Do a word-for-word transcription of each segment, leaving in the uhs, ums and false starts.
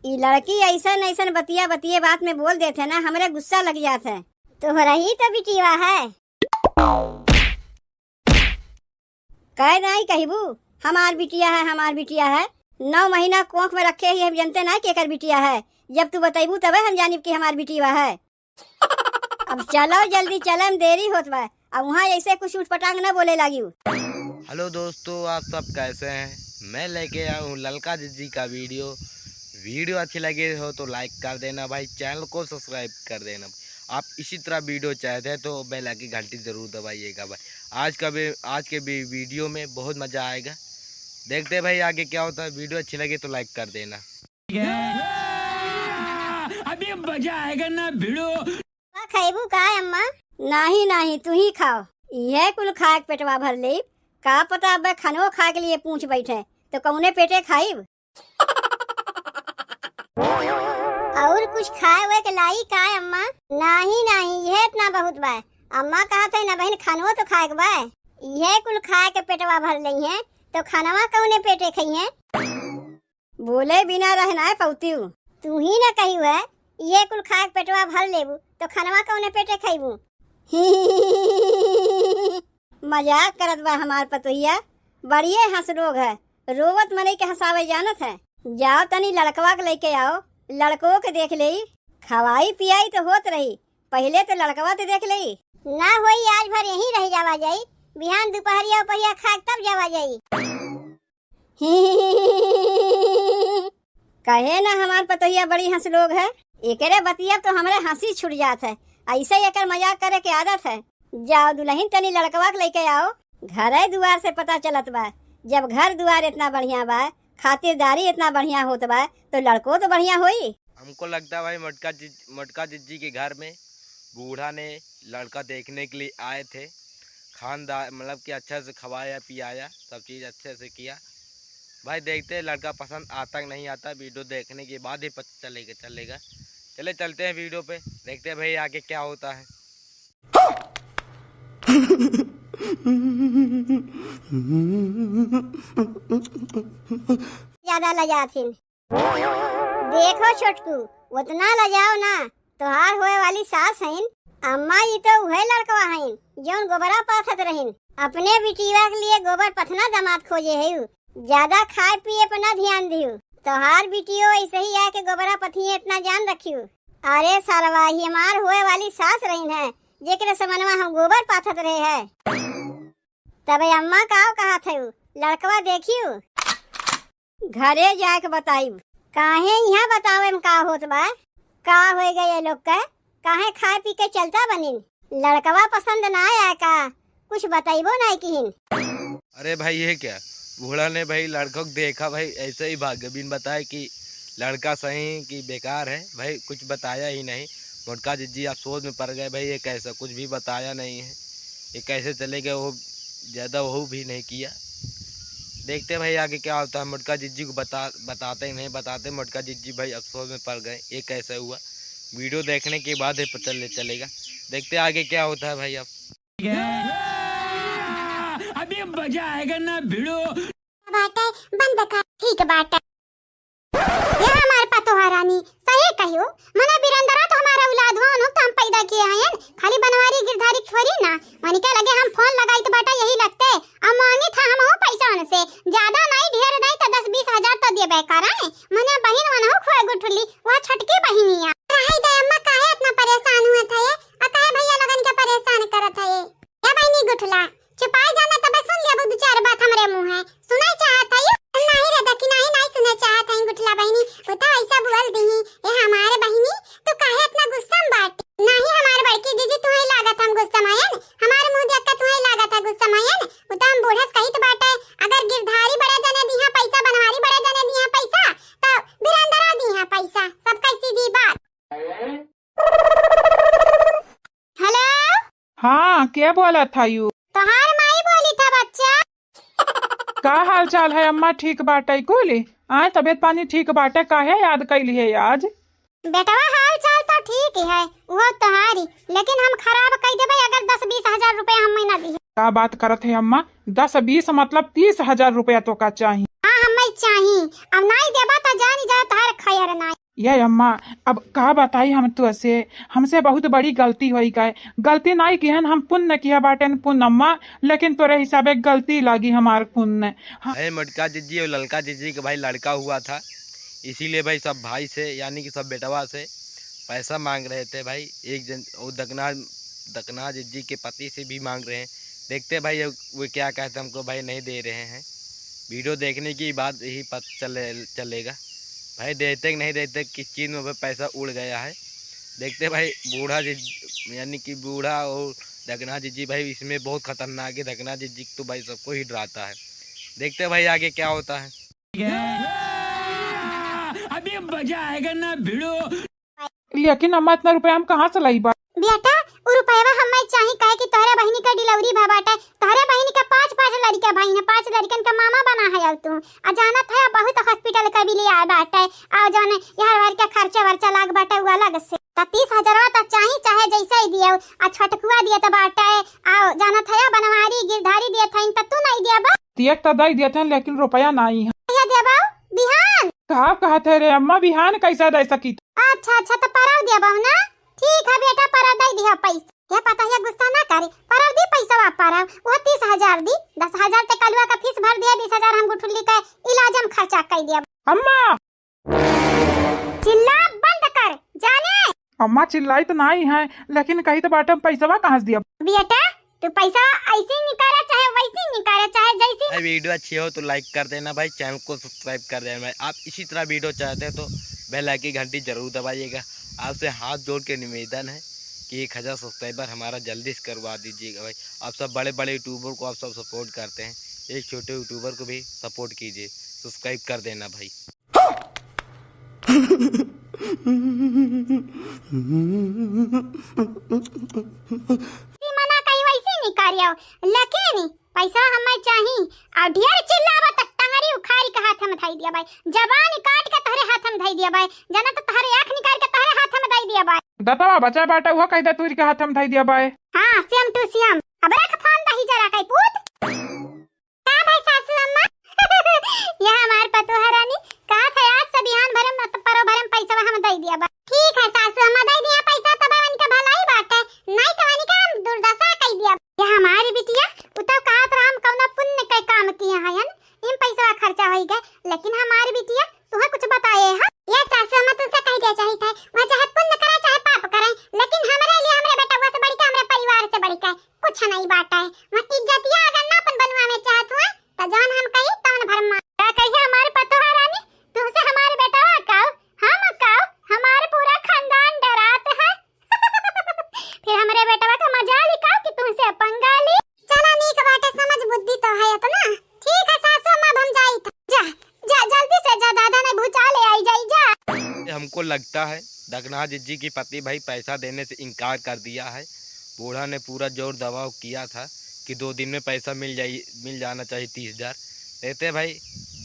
ई लड़की अइसन अइसन बतिया बतिये बात में बोल देत है ना, हमरे गुस्सा लग जात है। तोहरही तो बिटिया है। कहे नाहीं कहिबू, हमार बिटिया है, हमार बिटिया है। नौ महीना कोख में रखे ही हम जनते नाहीं केकर बिटिया है। जब तू बतइबू तबे हम जानिब कि हमार बिटिया है। अब चलो जल्दी चले, हम देरी होत बा। अब वहाँ ऐसे कुछ उटपटांग न बोले लागियो। हेलो दोस्तों, आप सब कैसे हैं? मैं लेके आया हूँ ललका जिज्जी का वीडियो। वीडियो अच्छी लगे हो तो लाइक कर देना भाई, चैनल को सब्सक्राइब कर देना। आप इसी तरह वीडियो चाहते हैं तो बेल आइकन घंटी जरूर दबाइएगा भाई। आज का भी, आज के भी वीडियो में बहुत मजा आएगा। देखते हैं भाई आगे क्या होता है। वीडियो अच्छी लगे तो लाइक कर देना। अभी मजा आएगा ना भिड़ो। का खइबू का अम्मा? नाहीं, नाहीं, तू ही खाओ। इहे कुल खाए के पेटवा भर लेब। का पता अब खनो खाए के लिए पूछ बैठे, तो कौने पेटे खाइब? और कुछ खाए हुए के लाई का अम्मा? नाहीं, नाहीं, इहे इतना बहुत बा। अम्मा कहत है ना बहिन, खनो तो खाए के बा। इहे कुल खाए के पेटवा भर लेइहें, तो खनवा कौने पेटे खइहें? बोले बिना रह नाय पौतिउ। तू ही न कहिउ है, इहे कुल खाए के पेटवा भर लेबू, तो खनवा कौने पेटे खइबू? मजाक करत बा हमार पतोहिया, बड़िए हंस लोग है, रोवत मनई के हंसावे जानत है। जाओ तनी लड़कवा के लेके आओ, लड़को के देख लेई, खवाई पियाई तो होत रही, पहिले तो लड़कवा तो देख लेई। ना होई, आज भर यहीं रह जावा जाई, बिहान दुपहरिया उपहरिया खाए तब जावा जाई। कहे ना हमार पतोहिया बड़ी हंस लोग है, एकरे बतिया तो हमरे हंसी छूट जात है। ऐसे एकर मजाक करे के आदत है। जाओ दुलहिन तनी लड़कवा के लेके आओ, घरे दुआर से पता चलत बा। जब घर दुआर इतना बढ़िया बा, खातिरदारी इतना बढ़िया होत बा, तो लड़को तो बढ़िया होई। हमको लगता है भाई मोटका जिज-, मोटका जिज्जी के घर में बूढ़ा ने लड़का देखने के लिए आए थे। खानदार मतलब कि अच्छा से खवाया पियाया, सब चीज़ अच्छे से किया। भाई देखते हैं लड़का पसंद आता कि नहीं आता, वीडियो देखने के बाद ही पता चलेगा, चलेगा। चले चलते हैं वीडियो पे, देखते हैं भाई आगे क्या होता है। ज्यादा लजाथिन। देखो छोटकू, उतना लजाओ ना, तोहार होए वाली सास हईन, अम्मा ई तो उहे लड़कवा हईन, जौन गोबरा पाथत रहिन। अपने बिटिया के लिए गोबर पथना दामाद खोजे है उ। ज्यादा खाए पिए पर ना ध्यान दियो। तोहार बिटियो ऐसे ही आके गोबरा पथिए, इतना जान रखियो। अरे सरवा, ही हमार होए वाली सास रहिन है, जेकरे समनवा हम गोबर पाथत रहे है। तबे अम्मा का कहत है उ, लड़कवा देखियो। घरे जाए के बताइब। काहे यहाँ बतावे में का होत बा? का होए गए ये लोग के? काहे खाए पी के चलता बनिन? लड़कवा पसंद ना आया का? कुछ बताइबो नहीं किहिन। अरे भाई, ये क्या? बूढ़ा ने भाई लड़कों को देखा भाई, ऐसे ही भाग बिन बताए कि लड़का सही कि बेकार है भाई, कुछ बताया ही नहीं। मोटका जिज्जी अफसोस में पड़ गए भाई, ये कैसा, कुछ भी बताया नहीं है, ये कैसे चले गए, वो ज़्यादा वो भी नहीं किया। देखते हैं भाई आगे क्या होता है। मोटका जिज्जी को बता, बताते ही नहीं बताते, मोटका जिज्जी भाई अफसोस में पड़ गए, ये कैसे हुआ, वीडियो देखने के बाद ही पता चले, चलेगा। देखते हैं आगे क्या होता है भाई। अब अभी मजा आएगा ना भिड़ो। बाटे बंद कर, ठीक बाटे। ये हमार पतोहा रानी, सही कहियो, मने बिरंदरा तो हमारा औलाद हो, उन्हों तो हम पैदा किए हैं, खाली बनवारी गिरधारी थोड़ी ना। मने के लगे हम फोन लगाई तो बाटा यही लगते, अब मांगी था हम हो पैसा उनसे, ज्यादा नहीं, ढेर नहीं, तो दस बीस हजार तो देबे कराए। मने बहिन वनहु खोए गुठली, वह छोटकी बहिनिया। रहे दे अम्मा, काहे इतना परेशान हुए थे ये? आ काहे भैया लोगन के परेशान करत है ये? ए बहिनी गुठला, चुपाई जाना तबे सुन लेबू दू चार बात हमरे मुँहे। सुनाई चाहत है यू? नहीं रे दखी, नहीं, नहीं सुने चाहत है गुठला बहिनी। वो तो ऐसा बोल दी, ए हमारे बहिनी, तू काहे इतना गुस्सा में बाटी? नहीं हमारे बड़की जीजी, तुम्हें लागत हम गुस्सा मायन, हमारे मुँह देख के तुम्हें लागत है गुस्सा मायन। वो तो हम बूढ़स कहित बाटे, अगर गिरधारी बड़े जने दिहा पैसा, बनवारी बड़े जने दिहा पैसा, तो बिरंदरा दिहा पैसा, सबका सीधी बात। हेलो। हाँ, के बोलत हयू? तोहार माई बोली था बच्चा। का हाल चाल है अम्मा, ठीक बाटे कुल? आय, तबीयत पानी ठीक बाटे, काहे याद कैली है आज? बेटवा, हाल चाल तो ठीक ही है, वो तोहारी, लेकिन हम खराब कई देबे अगर दस बीस हजार रुपया हम ना दिहे। का बात करत है अम्मा, दस बीस मतलब तीस हजार रुपया तो का चाही? हाँ, हमें चाही, अब नाई देबा तो जानी जा तोहार खैर नाई। ये अम्मा, अब का बताई हम तोसे, हमसे बहुत बड़ी गलती होई गए। गलती नाई किहन, हम पुण्य किया बाटेन पुण्य अम्मा, लेकिन तोरे हिसाबे गलती लागी हमार पुण्य। हाँ। है मोटका जिज्जी और ललका जिज्जी के भाई लड़का हुआ था, इसीलिए भाई सब भाई से यानी कि सब बेटवा से पैसा मांग रहे थे भाई। एक जन वो दकना दकना जिज्जी के पति से भी मांग रहे हैं। देखते हैं भाई, ये, वो क्या कहते हैं, हमको भाई नहीं दे रहे हैं। वीडियो देखने के बाद ही पता चले, चलेगा भाई, देते कि नहीं देते, किस चीज़ में भाई पैसा उड़ गया है। देखते हैं भाई, बूढ़ा जिज-, यानी कि बूढ़ा और दकना जिज्जी भाई, इसमें बहुत खतरनाक है। दकना जिज्जी तो भाई सबको ही डराता है। देखते हैं भाई, आगे क्या होता है। अभी मजा आएगा ना भिड़ो। लेकिन अम्मा, इतना रुपया हम कहाँ से लाई बा? बेटा, उ रुपयवा हमें चाही, काहे कि तोहरे बहिनी का डिलीवरी भा बाटे। तोहरे बहिनी का पाँच, पाँच लड़का भाई है, पाँच लड़कन का मामा बना है। और तू आ जानत है, बहुत हॉस्पिटल का बिल आए बाटे। और जौन यहाँ भर के खर्चा वर्चा लाग बाटे, उ अलग से। त तीस हजारवा त चाही, चाहे जैसे ही दियो। आ छोटकुआ दिए त बाटे, आ जानत है, बनवारी गिरधारी दिए थे, त तू नहीं दिया बा। दिए त दे दिए थे, लेकिन रुपया नहीं है। ये देबो बिहान। का कहत है रे अम्मा, बिहान कैसे दे सकी? अच्छा, अच्छा, त परव देबो ना। ठीक है बेटा, परव दे दिया पैसा। ये पता है, गुस्सा ना करे, परव दी पैसा, परव। वो तीस हजार दी, दस हजार ते कलुआ का फीस भर दिया, बीस हजार हम गुठुल्ली का इलाज हम खर्चा कर दिया। अम्मा! चिल्ला बंद कर, जाने। अम्मा चिल्लाई तो नहीं है, लेकिन कही तो बाटे, हम पैसवा कहाँ से दिया? बेटा, तू पैसा ऐसे ही निकाला, चाहे वैसे ही निकाला, चाहे जैसे ही। भाई, वीडियो अच्छी हो तो लाइक कर देना भाई, चैनल को सब्सक्राइब कर देना भाई। आप इसी तरह वीडियो चाहते हैं तो बेल आइकन घंटी जरूर दबाइएगा। आपसे हाथ जोड़ के निवेदन है कि एक हज़ार सब्सक्राइबर हमारा जल्दी से करवा दीजिएगा भाई। आप सब बड़े बड़े यूट्यूबर को आप सब सपोर्ट करते हैं, एक छोटे यूट्यूबर को भी सपोर्ट कीजिए, सब्सक्राइब कर देना भाई। मना कही वैसे नहीं करियो, लेकिन पैसा हमें चाही। और ढेर चिल्लावा त टंगरी उखाड़ के हाथ में धई दिया भाई, जबान काट के तोहरे हाथ में धई दिया भाई, जाना तो तोहरे आँख निकाल के तोहरे हाथ में धई दिया भाई। दतवा बचा बाटा, वो कह दे तूर के हाथ में धई दिया भाई। हाँ, सेम टू सेम। अब रख फोन दही जरा कई पूत। का भाई सासू अम्मा? यह हमार पतोह रानी, कहा था आज से बिहान भरे में, परो भरे में पैसा हम दे दिया बा। ठीक है सासू अम्मा, दे दिया पैसा, तब उनका भलाई बात है, नहीं तो उनका हम दुर्दशा कह दिया। यह हमारी बिटिया, उ तो कहत रहा हम कौना पुण्य के काम किए हैं, इन पैसा खर्चा हो गए, लेकिन हमारी बिटिया तुहे कुछ बताए है? ये सासू अम्मा, तुमसे कह दिया चाहिए था, वहाँ चाहे पुण्य करे चाहे पाप करे, लेकिन हमारे लिए, हमारे बेटा से बढ़ के, हमारे परिवार से बढ़ के कुछ नहीं बाटा है। वहाँ इज्जतिया अगर ना अपन बनवा में चाहत हुआ, तो जौन हम कही, तौन भरमा। का कही हमारे पतोह रानी, तुमसे हमारे बेटवा काऊ, हम काऊ, हमारे पूरा खानदान डरात है। फिर हमारे बेटवा का मजाल ही काऊ कि तुमसे पंगा ली। चला नीक बाटे, समझ बुद्धि तो है इतना। ठीक है सासू अम्मा, अब हम जाई था। जा, जा, जल्दी से जा, दादा ने भूचा ले आई जाई, जा। हमको लगता है दगना जिज्जी की पति भाई पैसा देने से इनकार कर दिया है। बूढ़ा ने पूरा जोर दबाव किया था कि दो दिन में पैसा मिल जाई, मिल जाना चाहिए तीस हजार। देते भाई,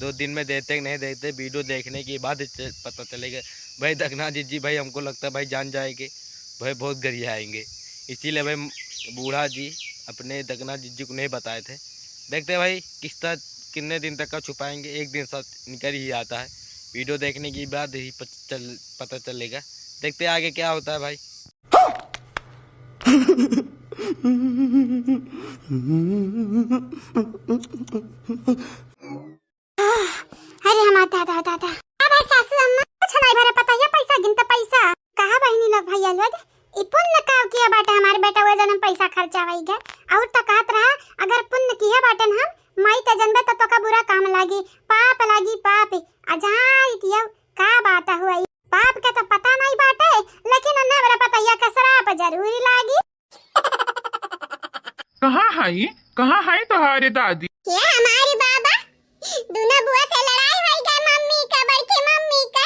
दो दिन में देते कि नहीं देते, वीडियो देखने के बाद च-, पता चलेगा। भाई दगना जिज्जी भाई, हमको लगता है भाई जान जाएंगे, भाई बहुत गरियाएंगे। इसीलिए भाई बूढ़ा जी अपने दगना जिज्जी को नहीं बताए थे। देखते हैं भाई किस्ता कितने दिन तक का छुपाएंगे, एक दिन साथ निकल ही आता है। वीडियो देखने के बाद ही पत-, चल, पता चलेगा। देखते हैं आगे क्या होता है भाई। अरे हमार दादा, दादा। अब है सासू अम्मा, कुछ नहीं भरे पता, ये पैसा गिनता पैसा। कहा बहिनी लोग, भैया लोग, ई पुण्य का किया बाटे हमारे बेटा, वो जन्म पैसा खर्चा वही गए। और तो कहत रहा, अगर पुण्य किया बाटे न हम, माई ते जनबे तो तोका बुरा काम लागी, पाप लागी, पाप। आ जहाँ ई किया, का बात हुआ ई? पाप के तो पता नहीं बाटे, लेकिन अन्ना बड़ा पतैया के श्राप जरूर लागी। कहाँ हई, कहाँ हई तोहारे दादी? ये हमारी बाबा, दोनों बुआ से लड़ाई होई गए मम्मी का, बड़की मम्मी का।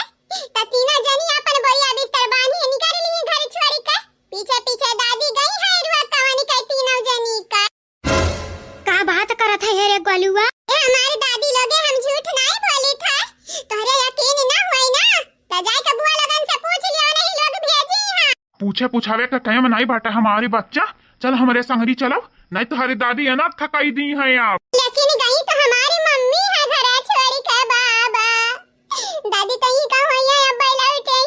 त तीनों जनी अपन बोरिया बिस्तर बांधी निकल ली घर छोड़ के। पीछे पीछे दादी गई है रुआ कहानी के तीनों जनी का। का बात करत है रे गोलुआ? ए हमारी दादी लोगे, हम झूठ नहीं बोली था। तोहरे यकीन ना होई ना, त जाए के बुआ लोगन से पूछ लियो, नहीं लोग भेजी हैं। पूछे पुछावे के टाइम नहीं बाटे हमारी बच्चा, चल हमरे संगरी चलो, नहीं तोहरी दादी अनाथ थकाई दी है आप। लेकिन गई तो हमारी मम्मी है घर छोड़ के बाबा। दादी कहीं का होइया अब बैला उठे।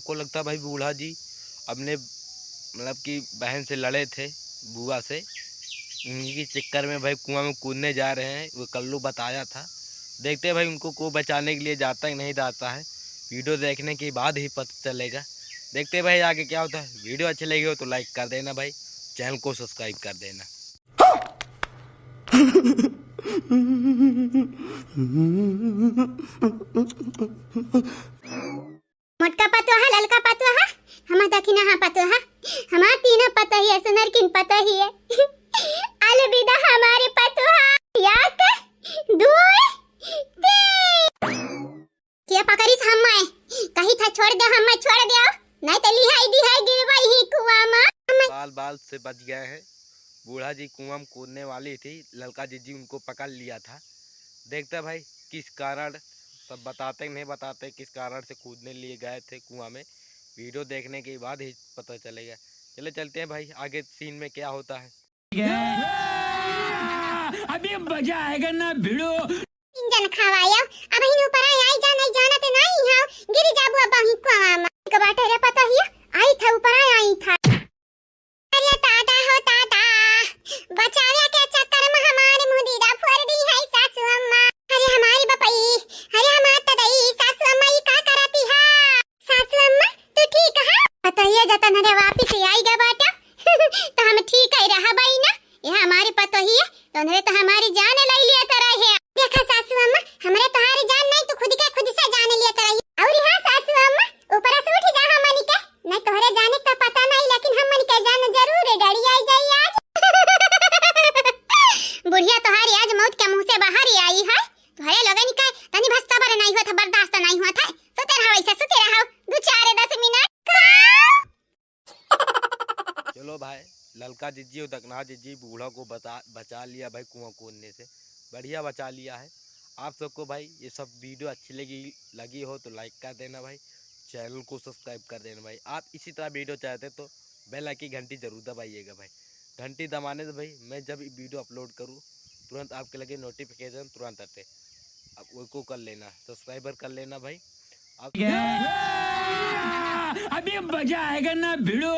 को लगता है भाई बूढ़ा जी अपने मतलब कि बहन से लड़े थे, बुआ से, उन्हीं के चक्कर में भाई कुआं में कूदने जा रहे हैं। वो कल्लू बताया था। देखते हैं भाई उनको को बचाने के लिए जाता है कि नहीं जाता है, वीडियो देखने के बाद ही पता चलेगा। देखते हैं भाई आगे क्या होता है। वीडियो अच्छी लगी हो तो लाइक कर देना भाई, चैनल को सब्सक्राइब कर देना। मोटका पतोहा, ललका पतोहा, हमार दखिनहा पतोहा, हमार तीनों पतोहिया, सुनरकिन पतोहिया। अलविदा हमारे पतोहा, एक, दुई, तीन। के पकड़िस हम्मै, कही था छोड़ दे हम्मै, छोड़ दे, नहीं तो लिहाई दिहाई गिरवाई ही कुआं मा। बाल बाल से बच गए हैं। बूढ़ा जी कुआं में कूदने वाली थी, ललका जिज्जी उनको पकड़ लिया था। देखते हैं भाई किस कारण, सब बताते नहीं बताते किस कारण से कूदने लिए गए थे कुआं में। वीडियो देखने के बाद ही पता चलेगा। चले चलते हैं भाई आगे सीन में क्या होता है। अभी मजा आएगा ना भिड़ो। इंजन खवायो, अब हिन ऊपर आई, आई जा, नहीं जाना ते नहीं हो, गिर जाबू अब ही कुआं मा। के बाटे रे पतोहिया, आई था ऊपर आई, आई था। अरे दादा हो दादा, बचावे के चक्कर में हमारे मुदीरा फोड़ दी है सासू अम्मा। अरे हमारी बपई, अरे हमार तदई, सासू अम्मा ई का करती है? सासू अम्मा, तू ठीक है? पतोहिया जतन रे वापिस आई गा बाटा, तो हम ठीक है रहा बाई ना। ये हमारी पतोहिया, तो उन्हें तो हमारी जान ले लिया तरह है। देखा सासू अम्मा, हमरे तुम्हारी जान नहीं, तू खुद के खुद से जान लिया तरह है। और हाँ सासू अम्मा, ऊपर से उठ जा हमनी के, नहीं तोहरे जाने का पता नहीं, लेकिन हमनी के जान जरूर है, डरी आई जाई आज। बुढ़िया तोहारी आज मौत के मुंह से बाहर ही आई है। तोहरे लोगन के तनी भस सबर नहीं हुआ था, बर्दाश्त नहीं हुआ था। सुते रहो ऐसे, सुते रहो दो चार दस मिनट। चलो भाई, ललका जिज्जी और दकनहा जिज्जी बूढ़ा को बचा, बचा लिया भाई कुआं कूदने से, बढ़िया बचा लिया है। आप सबको भाई ये सब वीडियो अच्छी लगी, लगी हो तो लाइक कर देना भाई, चैनल को सब्सक्राइब कर देना भाई। आप इसी तरह वीडियो चाहते तो बेल आइकन की घंटी जरूर दबाइएगा भाई। घंटी दबाने से भाई मैं जब वीडियो अपलोड करूँ तुरंत आपके लगे नोटिफिकेशन तुरंत आते। आप वो को कर लेना, सब्सक्राइबर कर लेना भाई। आप अभी मजा आएगा ना भिड़ो।